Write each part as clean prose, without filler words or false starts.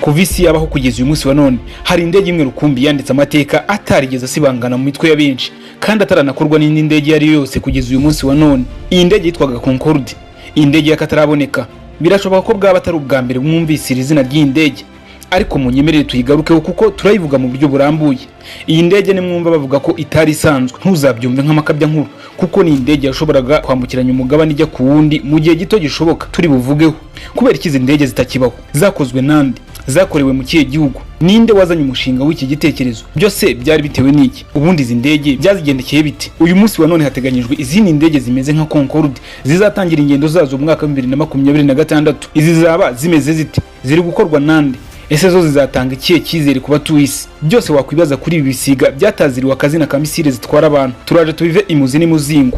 Kuva isi yabaho kugeza uyu munsi wa none, hari indege imwe rukumbi yanditse amateka atarigeze asibangana mu mitwe ya benshi kandi ataranakorwa n'indi ndege iyo ari yo yose kugeza uyu munsi wa none. Iyi ndege yitwaga Concorde, iyi ndege y'akataraboneka. Birashoboka ko bwaba atari ubwa mbere mwumvise iri zina ry'iyi ndege, ariko munyemerere tuyigarukeho kuko turayivuga mu buryo burambuye. Iyi ndege nimwumva bavuga ko itari isanzwe, ntuzabyumve nk'amakabya nkuru, kuko ni indege yashoboraga kwambukiranya umugabane ijya ku wundi mu gihe gito gishoboka. Turi buvugeho kubera iki izi ndege zitakibaho, zakozwe nande, zakorewe mu kihe gihugu, ninde wazanye umushinga w'iki gitekerezo, byose byari bitewe n'iki, ubundi izi ndege byazigendekeye bite? Uyu munsi wa none hateganyijwe izindi ndege zimeze nka Concorde zizatangira ingendo zazo mu mwaka wa 2026. Izi zaba zimeze zite? Ziri gukorwa nande? Ese zo zizatanga ikihe cyizere ku batuye isi? Byose wakwibaza kuri ibi bisiga byataziriwe akazina ka misile zitwara abantu, turaje tubive imuzi n'imuzingo.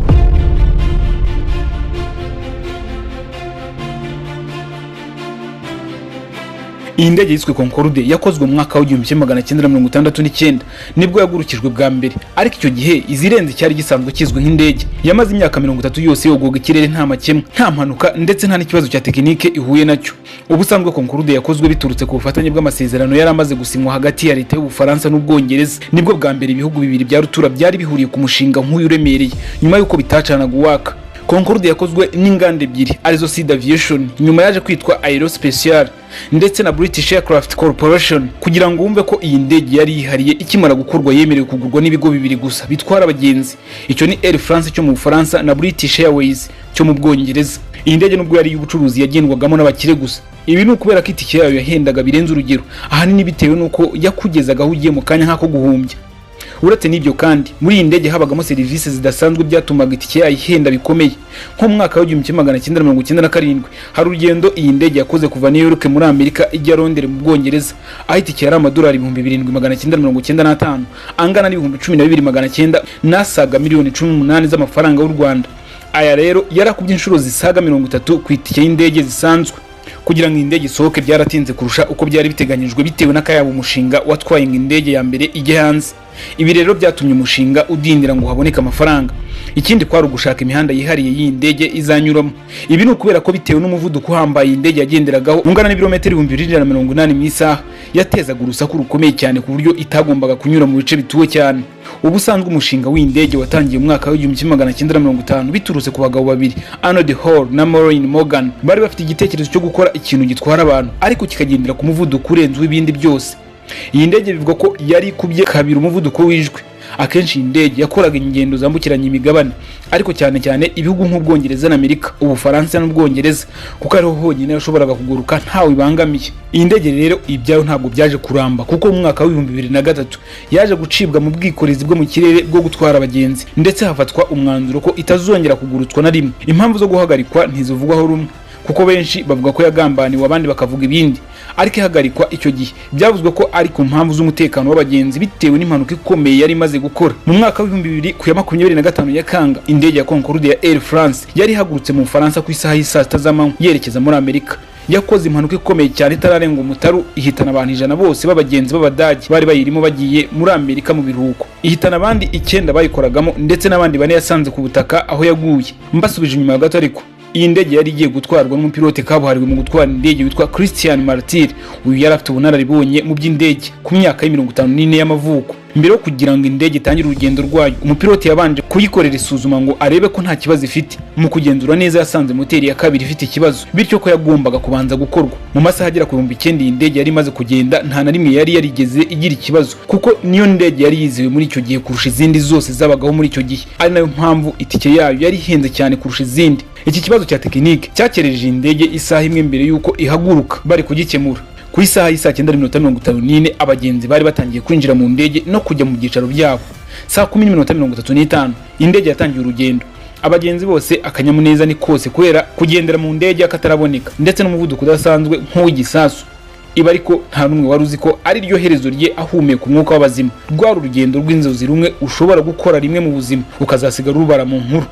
Iyi ndege yiswe Concorde yakozwe mu mwaka wa 1969, nibwo yagurukijwe bwa mbere, ariko icyo gihe izirenze cyari gisanzwe kizwi nk'indege. Yamaze imyaka 30 yose yogoga ikirere nta makemwa, nta mpanuka, ndetse nta n'ikibazo cya tekinike ihuye nacyo. Ubusanzwe Concorde yakozwe biturutse ku bufatanye bw'amasezerano yari amaze gusinywa hagati ya leta y'Ubufaransa n'Ubwongereza. Nibwo bwa mbere ibihugu bibiri bya rutura byari bihuriye ku mushinga nk'uyu uremereye nyuma y'uko bitacanaga uwaka. Concorde yakozwe n'inganda ebyiri arizo Sud Aviation, nyuma yaje kwitwa Aerospatiale, ndetse na British Aircraft Corporation. Kugira ngo wumve ko iyi ndege yari yihariye, ikimara gukorwa yemerewe kugurwa n'ibigo bibiri gusa bitwara abagenzi, icyo ni Air France cyo mu Bufaransa na British Airways cyo mu Bwongereza. Iyi ndege nubwo yari iy'ubucuruzi, yagendwagamo n'abakire gusa. Ibi ni ukubera ko itike yayo yahendaga birenze urugero, ahanini bitewe n'uko yakugezaga aho ugiye mu kanya nk'ako guhumbya. Uretse n'ibyo kandi, muri iyi ndege habagamo serivisi zidasanzwe byatumaga itike yayo ihenda bikomeye. Nko mu mwaka wa 1997 hari urugendo iyi ndege yakoze kuva New York muri Amerika ijya Londres mu Bwongereza, aho itike yari amadolari 7995, angana na 12,900 n'asaga miliyoni 18 z'amafaranga y'u Rwanda. Aya rero yarakubye inshuro zisaga 30 ku itike y'indege zisanzwe. Kugira ngo iyi ndege isohoke byaratinze kurusha uko byari biteganyijwe, bitewe n'akayabo umushinga watwaye ngo indege ya mbere ijye hanze. Ibi rero byatumye umushinga udindira ngo haboneke amafaranga. Ikindi kwari ugushaka imihanda yihariye y'iyi ndege izanyuramo. Ibi ni ukubera ko bitewe n'umuvuduko uhambaye iyi ndege yagenderagaho, ungana n'ibirometero 2180 mu isaha, yatezaga urusaku rukomeye cyane ku buryo itagombaga kunyura mu bice bituwe cyane. Ubusanzwe umushinga w'iyi ndege watangiye mu mwaka wa 1950 biturutse ku bagabo babiri, Arnold Hall na Maureen Morgan, bari bafite igitekerezo cyo gukora ikintu gitwara abantu ariko kikagendera ku muvuduko urenze uw'ibindi byose. Iyi ndege bivugwa ko yari ikubye kabiri umuvuduko w'ijwi. Akenshi iyi ndege yakoraga ingendo zambukiranya imigabane, ariko cyane cyane ibihugu nk'Ubwongereza na Amerika, Ubufaransa n'Ubwongereza, kuko ariho honyine yashoboraga kuguruka ntawe ibangamiye. Iyi ndege rero ibyayo ntabwo byaje kuramba, kuko mu mwaka wa 2003 yaje gucibwa mu bwikorezi bwo mu kirere bwo gutwara abagenzi, ndetse hafatwa umwanzuro ko itazongera kugurutswa na rimwe. Impamvu zo guhagarikwa ntizivugwaho rumwe, kuko benshi bavuga ko yagambaniwe, abandi bakavuga ibindi, ariko ihagarikwa icyo gihe byavuzwe ko ari ku mpamvu z'umutekano w'abagenzi bitewe n'impanuka ikomeye yari imaze gukora. Mu mwaka wa 2000 ku ya 25 Nyakanga, indege ya Concorde ya Air France yari ihagurutse mu Bufaransa ku isaha y'i saa 6 z'amanywa yerekeza muri Amerika, yakoze impanuka ikomeye cyane itararenga umutaru, ihitana abantu 100 bose b'abagenzi b'Abadage bari bayirimo bagiye muri Amerika mu biruhuko, ihitana abandi icyenda bayikoragamo ndetse n'abandi bane yasanze ku butaka aho yaguye. Mbasubije inyuma gato ariko, iyi ndege yari igiye gutwarwa n'umupilote kabuhariwe mu gutwara indege witwa Christian Martyr. Uyu yari afite ubunararibonye mu by'indege ku myaka ya 54 y'amavuko. Mbere yo kugira ngo indege itangire urugendo rwayo, umupilote yabanje kuyikorera isuzuma ngo arebe ko nta kibazo ifite. Mu kugenzura neza, yasanze moteri ya kabiri ifite ikibazo, bityo ko yagombaga kubanza gukorwa. Mu masaha agera ku 9000 iyi ndege yari imaze kugenda, nta na rimwe yari yarigeze igira ikibazo, kuko niyo ndege yari yizewe muri icyo gihe kurusha izindi zose zabagaho muri icyo gihe, ari nayo mpamvu itike yayo yari ihenze cyane kurusha izindi. Iki kibazo cya tekinike cyakereje iyi ndege isaha imwe mbere y'uko ihaguruka bari kugikemura. Ku isaha y'isaa 9:54 abagenzi bari batangiye kwinjira mu ndege no kujya mu byicaro byabo. Saa 10:35 indege yatangiye urugendo. Abagenzi bose akanyamuneza ni kose kubera kugendera mu ndege y'akataraboneka ndetse n'umuvuduko udasanzwe nk'uw'igisasu. Ibi ariko nta n'umwe wari uzi ko ari ryo herezo rye ahumeka umwuka w'abazima. Rwari urugendo rw'inzozi rumwe ushobora gukora rimwe mu buzima, ukazasigara rubara mu nkuru.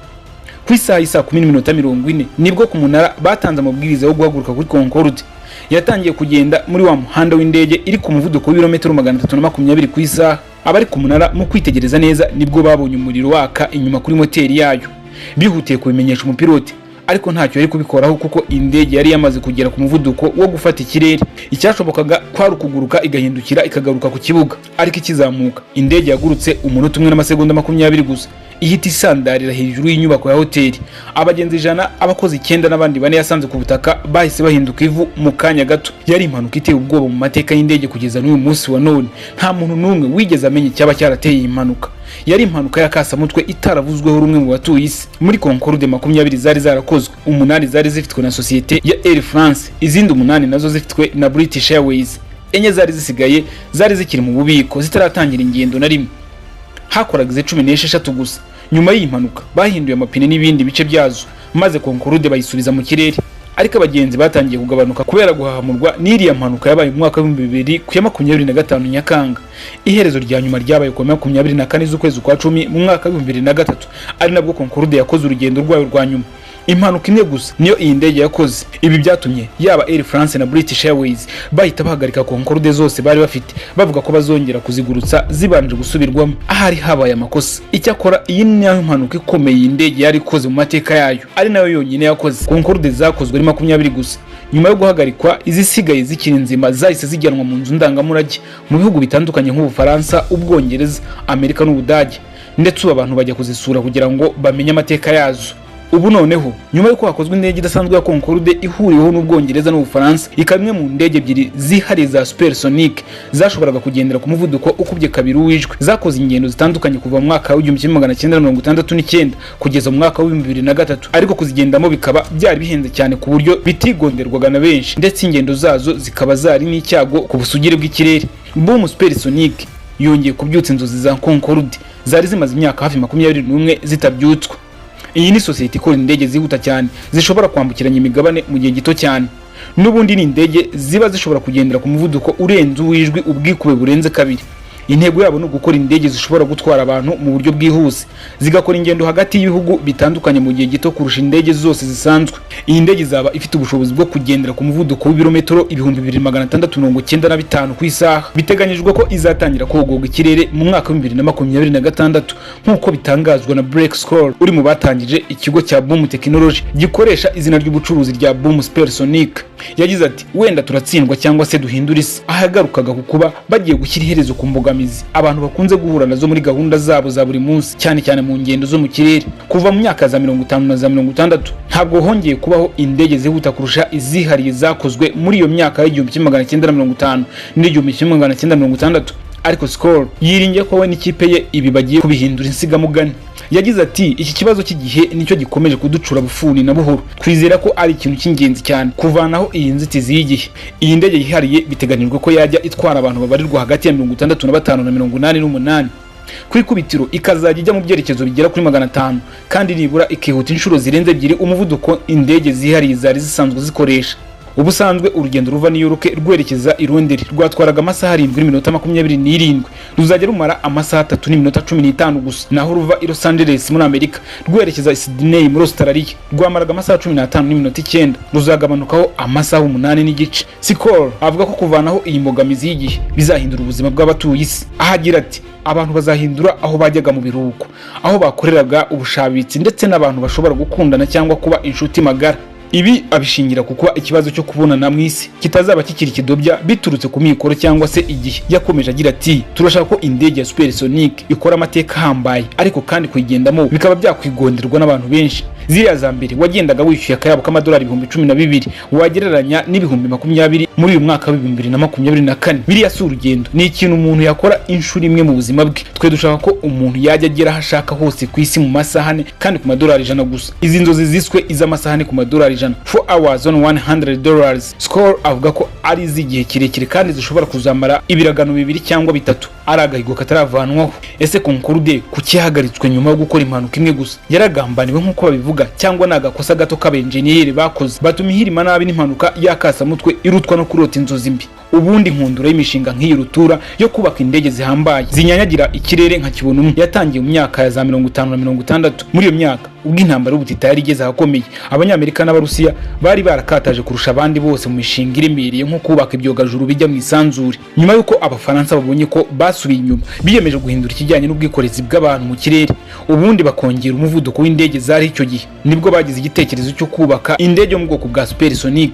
Ku isaha y'isaa 10:40 nibwo ku munara batanze amabwiriza yo guhaguruka kuri Concorde. Yatangiye kugenda muri wa muhanda w'indege iri ku muvuduko w'ibirometero 320 ku isaha. Abari ku munara mu kwitegereza neza nibwo babonye umuriro waka inyuma kuri moteri yayo. Bihutiye kubimenyesha umupilote, Ariko ntacyo yari kubikoraho kuko indege yari yamaze kugera ku muvuduko wo gufata ikirere. Icyashobokaga kwari ukuguruka igahindukira ikagaruka ku kibuga. Ariko ikizamuka, indege yagurutse umunota umwe n'amasegonda 20 gusa, ihita isandarira hejuru y'inyubako ya hoteli. Abagenzi 100, abakozi 9 n'abandi 4 yasanze ku butaka bahise bahinduka ivu mu kanya gato. Yari impanuka iteye ubwoba mu mateka y'indege. Kugeza n'uyu munsi wa none, nta muntu n'umwe wigeze amenya icyaba cyarateye iyi mpanuka. Yari impanuka y'akasamutwe itaravuzweho rumwe mu batuye isi. Muri Concorde 20 zari zarakozwe, 8 zari zifitwe na sosiyete ya Air France, izindi 8 nazo zifitwe na British Airways. 4 zari zisigaye zari zikiri mu bubiko, zitaratangira ingendo na rimwe. Hakoraga izi 16 gusa. Nyuma y'iyi mpanuka bahinduye amapine n'ibindi bice byazo, maze Concorde bayisubiza mu kirere. Ariko abagenzi batangiye kugabanuka kubera guhahamurwa n'iriya mpanuka yabaye mu mwaka wa 2000 ku ya 25 Nyakanga. Iherezo rya nyuma ryabaye ku wa 24 z'ukwezi kwa 10 mu mwaka wa 2003, ari nabwo Concorde yakoze urugendo rwayo rwa nyuma. Impanuka imwe gusa niyo iyi ndege yakoze. Ibi byatumye yaba Air France na British Airways bahita bahagarika Concorde zose bari bafite, bavuga ko bazongera kuzigurutsa zibanje gusubirwamo ahari habaye amakosa. Icyakora iyi ni nayo mpanuka ikomeye iyi ndege yari ikoze mu mateka yayo, ari nayo yonyine yakoze. Concorde zakozwe ari 20 gusa. Nyuma yo guhagarikwa, izisigaye zikiri nzima zahise zijyanwa mu nzu ndangamurage mu bihugu bitandukanye nk'Ubufaransa, Ubwongereza, Amerika n'Ubudage, ndetse ubu abantu bajya kuzisura kugira ngo bamenye amateka yazo. Ubu noneho, nyuma y'uko hakozwe indege idasanzwe ya Concorde ihuriweho n'Ubwongereza n'Ubufaransa, ikaba imwe mu ndege ebyiri zihariye za supersonic zashoboraga kugendera ku muvuduko ukubye kabiri uw'ijwi, zakoze ingendo zitandukanye kuva mu mwaka wa 1969 kugeza mu mwaka wa 2003. Ariko kuzigendamo bikaba byari bihenze cyane ku buryo bitigonderwaga na benshi, ndetse ingendo zazo zikaba zari n'icyago ku busugire bw'ikirere. Boom Supersonic yongeye kubyutsa inzozi za Concorde zari zimaze imyaka hafi 21 zitabyutswa. Iyi ni sosiyete ikora indege zihuta cyane, zishobora kwambukiranya imigabane mu gihe gito cyane. N'ubundi ni indege ziba zishobora kugendera ku muvuduko urenze uw'ijwi ubwikube burenze kabiri. Intego yabo ni ugukora indege zishobora gutwara abantu mu buryo bwihuse, zigakora ingendo hagati y'ibihugu bitandukanye mu gihe gito kurusha indege zose zisanzwe. Iyi ndege izaba ifite ubushobozi bwo kugendera ku muvuduko w'ibirometero 2695 ku isaha. Biteganyijwe ko izatangira kogoga ikirere mu mwaka wa 2026, nk'uko bitangazwa na Blake Scholl, uri mu batangije ikigo cya Boom Technology gikoresha izina ry'ubucuruzi rya Boom Supersonic. Yagize ati: "Wenda turatsindwa cyangwa se duhindura isi." Aho yagarukaga ku kuba bagiye gushyira iherezo ku mbogamizi abantu bakunze guhura nazo muri gahunda zabo za buri munsi, cyane cyane mu ngendo zo mu kirere. Kuva mu myaka za 50 na za 60 ntabwo hongeye kubaho indege zihuta kurusha izihariye zakozwe muri iyo myaka y'1950 n'1960. Ariko Scholl yiringiye ko we n'ikipe ye ibi bagiye kubihindura insigamugani. Yagize ati: "Iki kibazo cy'igihe nicyo gikomeje kuducura bufuni na buhoro. Twizera ko ari ikintu cy'ingenzi cyane kuvanaho iyi nzitizi y'igihe." Iyi ndege yihariye biteganyijwe ko yajya itwara abantu babarirwa hagati ya 65 na 88 ku ikubitiro, ikazajya ijya mu byerekezo bigera kuri 500, kandi nibura ikihuta inshuro zirenze ebyiri umuvuduko indege zihariye zari zisanzwe zikoresha. Ubusanzwe urugendo ruva New York rwerekeza i Londres rwatwaraga amasaha 7 n'iminota 27, ruzajya rumara amasaha 3 n'iminota 15 gusa. Naho ruva i Los Angeles muri Amerika rwerekeza i Sydney muri Australia rwamaraga amasaha 15 n'iminota 9, ruzagabanukaho amasaha 8 n'igice. Scholl avuga ko kuvanaho iyi mbogamizi y'igihe bizahindura ubuzima bw'abatuye isi, aho agira ati: "Abantu bazahindura aho bajyaga mu biruhuko, aho bakoreraga ubushabitsi, ndetse n'abantu bashobora gukundana cyangwa kuba inshuti magara." Ibi abishingira ku kuba ikibazo cyo kubonana mu isi kitazaba kikiri kidobya biturutse ku mikoro cyangwa se igihe. Yakomeje agira ati: "Turashaka ko indege ya supersonic ikora amateka ahambaye, ariko kandi kuyigendamo bikaba byakwigonderwa n'abantu benshi. Ziriya za mbere wagendaga wishyuye akayabo k'amadolari 12,000, wagereranya n'20,000 muri uyu mwaka wa 2024. Biriya si urugendo, ni ikintu umuntu yakora inshuro imwe mu buzima bwe. Twe dushaka ko umuntu yajya agera aho ashaka hose ku isi mu masaha 4 kandi ku madolari 100 gusa." Izi nzozi ziswe iz'amasaha 4 ku madolari 100, 4 hours on $100, Scholl avuga ko ari iz'igihe kirekire kandi zishobora kuzamara ibiragano bibiri cyangwa bitatu, ari agahigo kataravanwaho. Ese Concorde kuki yahagaritswe nyuma yo gukora impanuka imwe gusa? Yaragambaniwe nk'uko babivuga, cyangwa ni agakosa gato k'abenjeniyeri bakoze batuma ihirima nabi n'impanuka y'akasamutwe irutwa no kurota inzozi mbi? Ubundi inkundura y'imishinga nk'iyi rutura yo kubaka indege zihambaye zinyanyagira ikirere nka kibonumwe yatangiye mu myaka ya za 50 na 60. Muri iyo myaka, ubwo intambara y'ubutita yari igeze ahakomeye, Abanyamerika n'Abarusiya bari barakataje kurusha abandi bose mu mishinga iremereye nko kubaka ibyogajuru bijya mu isanzure. Nyuma y'uko Abafaransa babonye ko basubiye inyuma, biyemeje guhindura ikijyanye n'ubwikorezi bw'abantu mu kirere. Ubundi bakongera umuvuduko w'indege zari icyo gihe. Nibwo bagize igitekerezo cyo kubaka indege yo mu bwoko bwa supersonic.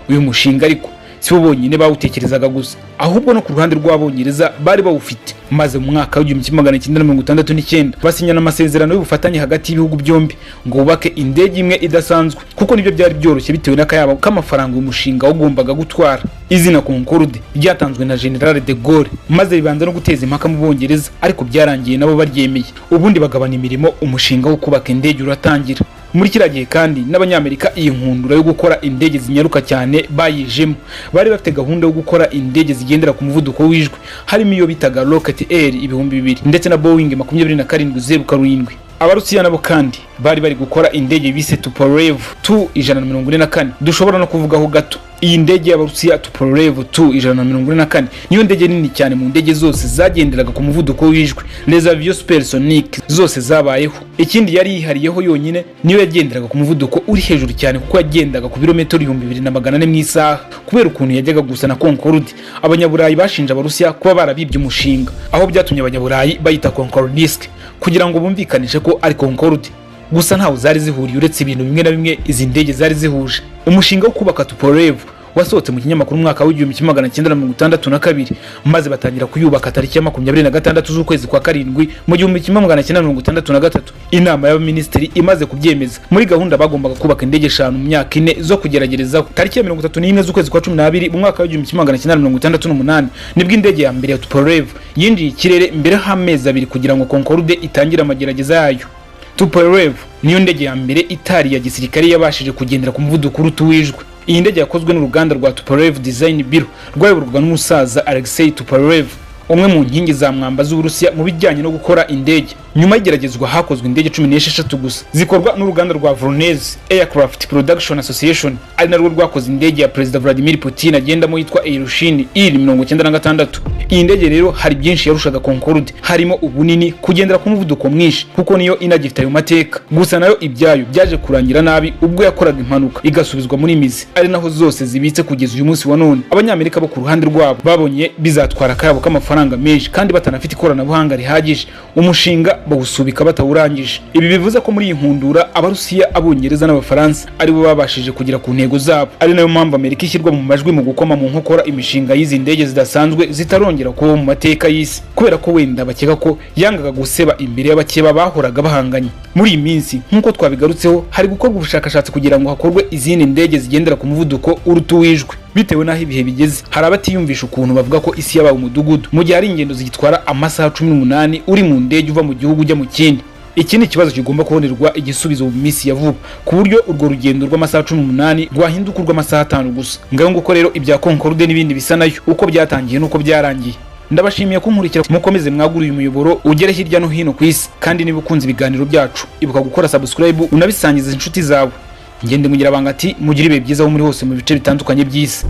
Uyu mushinga ariko si bo bonyine bawutekerezaga gusa, ahubwo no ku ruhande rw'Abongereza bari bawufite, maze mu mwaka w'1969 basinyana amasezerano y'ubufatanye hagati y'ibihugu byombi ngo bubake indege imwe idasanzwe, kuko nibyo byari byoroshye bitewe n'akayabo k'amafaranga uyu mushinga wagombaga gutwara. Izina Concorde ryatanzwe na General de Gaulle, maze ribanza no guteza impaka mu Bongereza, ariko byarangiye nabo baryemeye. Ubundi bagabana imirimo, umushinga wo kubaka indege uratangira. Muri kiriya gihe kandi n'Abanyamerika iyi nkundura yo gukora indege zinyaruka cyane bayijemo. Bari bafite gahunda yo gukora indege zigendera ku muvuduko w'ijwi, harimo iyo bitaga Rocket Air 2000 ndetse na Boeing 2707. Abarusiya nabo kandi bari bari gukora indege bise Tupolev Tu 144, dushobora no kuvugaho gato. Iyi ndege y'Abarusiya Tupolev Tu 144 niyo ndege nini cyane mu ndege zose zagenderaga ku muvuduko w'ijwi, les avions supersoniques, zose zabayeho. Ikindi yari yihariyeho yonyine, niyo yagenderaga ku muvuduko uri hejuru cyane, kuko yagendaga ku birometero 2400 mu isaha. Kubera ukuntu yajyaga gusa na Concorde, Abanyaburayi bashinje Abarusiya kuba barabibye umushinga, aho byatumye Abanyaburayi bayita Concordisc kugira ngo bumvikanishe ko ari Concorde. Gusa ntaho zari zihuriye, uretse ibintu bimwe na bimwe izi ndege zari zihuje. Umushinga wo kubaka Tupolev wasohotse mu kinyamakuru mu mwaka w'1962, maze batangira kuyubaka tariki ya 26 z'ukwezi kwa karindwi mu 1963, inama y'abaminisitiri imaze kubyemeza. Muri gahunda bagombaga kubaka indege eshanu mu myaka 4 zo kugeragerezaho. Tariki ya 31 z'ukwezi kwa 12 mu mwaka w'1968 nibwo indege ya mbere ya Tupolev yinjiye ikirere, mbere y'amezi 2 kugira ngo Concorde itangire amagerageza yayo. Tupolev niyo ndege ya mbere itari ya gisirikare yabashije kugendera ku muvuduko uruta uw'ijwi. Iyi ndege yakozwe n'uruganda rwa Tupolev Design Bureau rwayoborwaga n'umusaza Alexei Tupolev, umwe mu nkingi za mwamba z'Uburusiya mu bijyanye no gukora indege. Nyuma y'igeragezwa hakozwe indege 16 gusa, zikorwa n'uruganda rwa Voronezh Aircraft Production Association, ari narwo rwakoze indege ya Perezida Vladimir Putin agendamo yitwa Ilyushin Il 96. Iyi ndege rero hari byinshi yarushaga Concorde, harimo ubunini, kugendera ku muvuduko mwinshi, kuko niyo inagifite ayo mateka. Gusa nayo ibyayo byaje kurangira nabi ubwo yakoraga impanuka igasubizwa muri musée, ari naho zose zibitse kugeza uyu munsi wa none. Abanyamerika bo ku ruhande rwabo babonye bizatwara akayabo k'amafaranga menshi kandi batanafite ikoranabuhanga rihagije, umushinga bawusubika batawurangije. Ibi bivuze ko muri iyi nkundura Abarusiya, Abongereza n'Abafaransa aribo babashije kugera ku ntego zabo, ari nayo mpamvu Amerika ishyirwa mu majwi mu gukoma mu nkokora imishinga y'izi ndege zidasanzwe zitarongera kubaho mu mateka y'isi, kubera ko wenda bakeka ko yangaga guseba imbere y'abakeba bahoraga bahanganye. Muri iyi minsi, nk'uko twabigarutseho, hari gukorwa ubushakashatsi kugira ngo hakorwe izindi ndege zigendera ku muvuduko uruta uw'ijwi. Bitewe n'aho ibihe bigeze, hari abatiyumvisha ukuntu bavuga ko isi yabaye umudugudu mu gihe hari ingendo zigitwara amasaha 18 uri mu ndege uva mu gihugu ujya mu kindi. Iki ni ikibazo kigomba kubonerwa igisubizo mu minsi ya vuba, ku buryo urwo rugendo rw'amasaha 18 rwahinduka urw'amasaha 5 gusa. Ngaho nguko rero ibya Concorde n'ibindi bisa nayo, uko byatangiye n'uko byarangiye. Ndabashimiye kunkurikira, mukomeze mwagure uyu muyoboro ugere hirya no hino ku isi. Kandi niba ukunze ibiganiro byacu, ibuka gukora subscribe unabisangiza inshuti zawe. Ngende mugira banga ati mugire ibihe byiza aho muri hose mu bice bitandukanye by'isi.